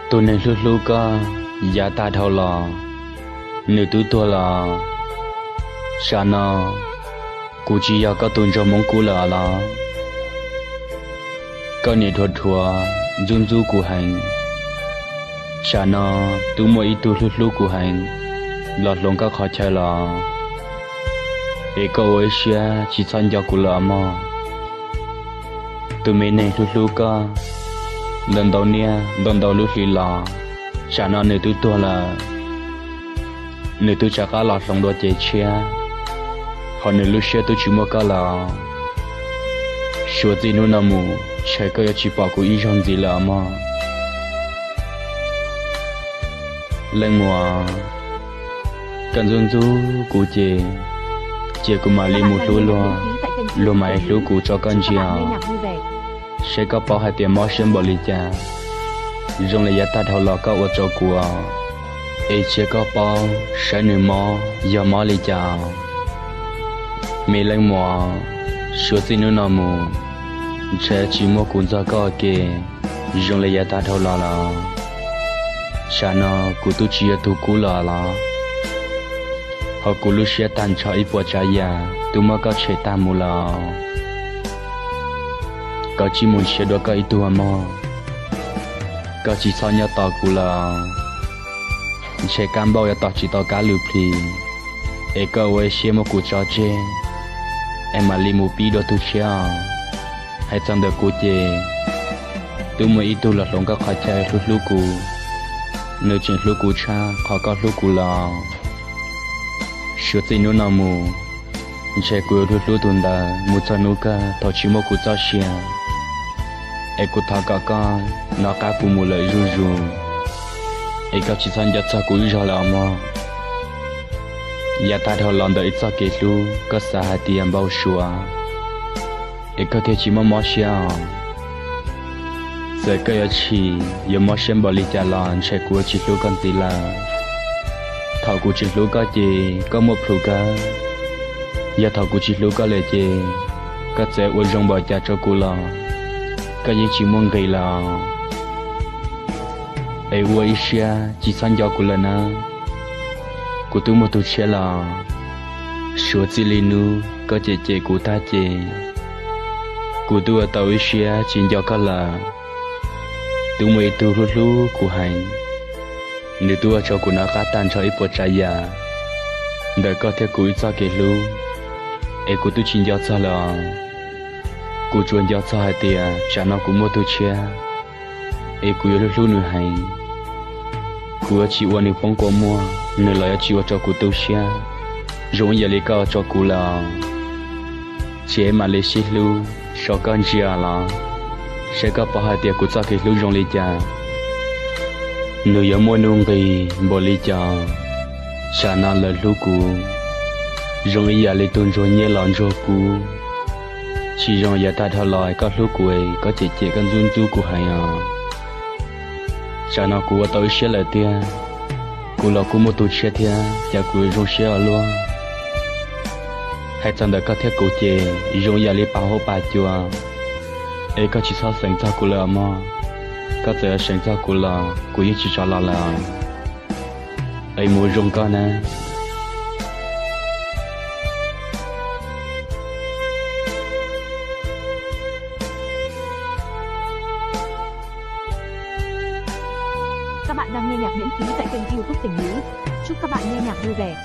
Tus neeg hlub hlub koj yav tag dhau los, nws twb tuag lawm. Tsam no kuv tsis yog koj tus ntsuag Hmoob Kub lawm los? Koj niaj dhuav dhuav ntxub ntxub kuv heev. Tsam no twb muaj ib tug hlub hlub kuv heev los hloov koj qhov chaw los, es koj ua ib siab tsis txhob nco kuv lawm mog. Tus me neeg hlub hlub koj ntau ntau niaj ntau ntau lub hli los, tsam no nws twb tuag lawm. Nws twb rov qab los hloov dua cev tshiab, ho nws lub siab twb tsis muaj koj lawm. Suav txij hnub no mus ntshe koj yuav tsis pom kuv ib zaug ntxiv lawm mog. Leej muam, koj ntxub ntxub kuv ces, ces kuv mam li mus hlub luag, luag mam li hlub kuv tso koj ntsia. Saib koj paub hais tias mob siab npaum li cas, zoo li yav tag dhau los koj ua rau kuv, es cia koj paub saib nws mob yog mob li cas. Me leej muam, suav txij hnub no mus ntshe tsis muaj kuv ntxog koj ua ke zoo li yav tag dhau los lawm. Tsam no kuv twb tsis yog tus Kub lawm los, ho kuv lub siab tag nrho ib puas tsav yam twb muab koj tshem tag mus lawm. Koj cia li mus nrhiav dua koj ib tug mog, koj tsis txhob nyob tos kuv lawm. Ntshe kab npauj yuav tos tsis tau kab lwm plhis, es koj ua ib siab muab kuv tso tseg, es mam li mus pib dua tus tshiab os. Hais txog ntawm kuv ces, twb muaj ib tug los hloov koj qhov chaw hlub hlub kuv, nws tseem hlub kuv tshaj qhov koj hlub kuv lawm. Suav txij hnub no mus, ntshe kuv yuav hlub hlub tus ntawd mus txog hnub kawg thaum tsis muaj kuv txoj sia. Es kuv thov kom koj nov qab kuv mus lawm zuj zus, es koj tsis txhob nco txog kuv ib zaug lawm mog. Yav tag dhau los ntawm ib txoj kev hlub koj xav hais tias npau suav, es koj thiaj tsis muaj mob siab os. Txawm koj yuav chim yuav mob siab npaum li cas los ntshe kuv yuav tsis hlub koj ntxiv lawm. Thaum kuv tseem hlub koj ces koj muaj plhus kawg, yog thaum kuv tsis hlub koj lawm ces koj txawm ua zoo npaum cas rau kuv los koj yeej tsis muaj nqis lawm. Es ua ib siab tsis txhob nco kuv lawm nawb, kuv twb muaj tus tshiab lawm. Suav txij li hnub koj cem cem kuv tag ces, kuv twb ua tau ib siab tsis nco koj lawm. Twb muaj ib tug hlub hlub kuv heev, nws twb ua rau kuv nov qab tag nrho ib puas tsav yam ntawm koj thiab kuv ib txoj kev hlub, es kuv twb tsis nco txog lawm. Kuv tsuas nco txog hais tias tsam no kuv muaj tus tshiab, es kuv yuav hlub hlub nws heev. Kuv yuav tsis ua nws poob kua muag, nws los yuav tsis ua rau kuv tu siab zoo ib yam li koj ua rau kuv lawm. Ces mam li sib hlub, so koj ntsia los saib koj paub hais tias kuv txoj kev hlub zoo li cas, nws yuav muaj nuj nqis npaum li cas. Tsam no lawv hlub kuv zoo ib yam li tus ntsuag nyiaj los ntsuag kub, tsis zoo yav tag dhau los koj hlub kuv, koj cem cem koj ntxub ntxub kuv heev os. Tsam no kuv ua tau ib siab lawm tiag, kuv los kuj muaj tus tshiab thiab, cas kuv zoo siab ua luaj. Hais txog ntawm koj thiab kuv ces zoo yam li pas huab pas cua, es koj tsis txhob xeev txog kuv lawm mog. Koj txawm yuav xeev txog kuv los kuv yeej tsis rov los lawm. Es mus zoo koj nawb. Các bạn đang nghe nhạc miễn phí tại kênh YouTube Tỉnh Lũ. Chúc các bạn nghe nhạc vui vẻ.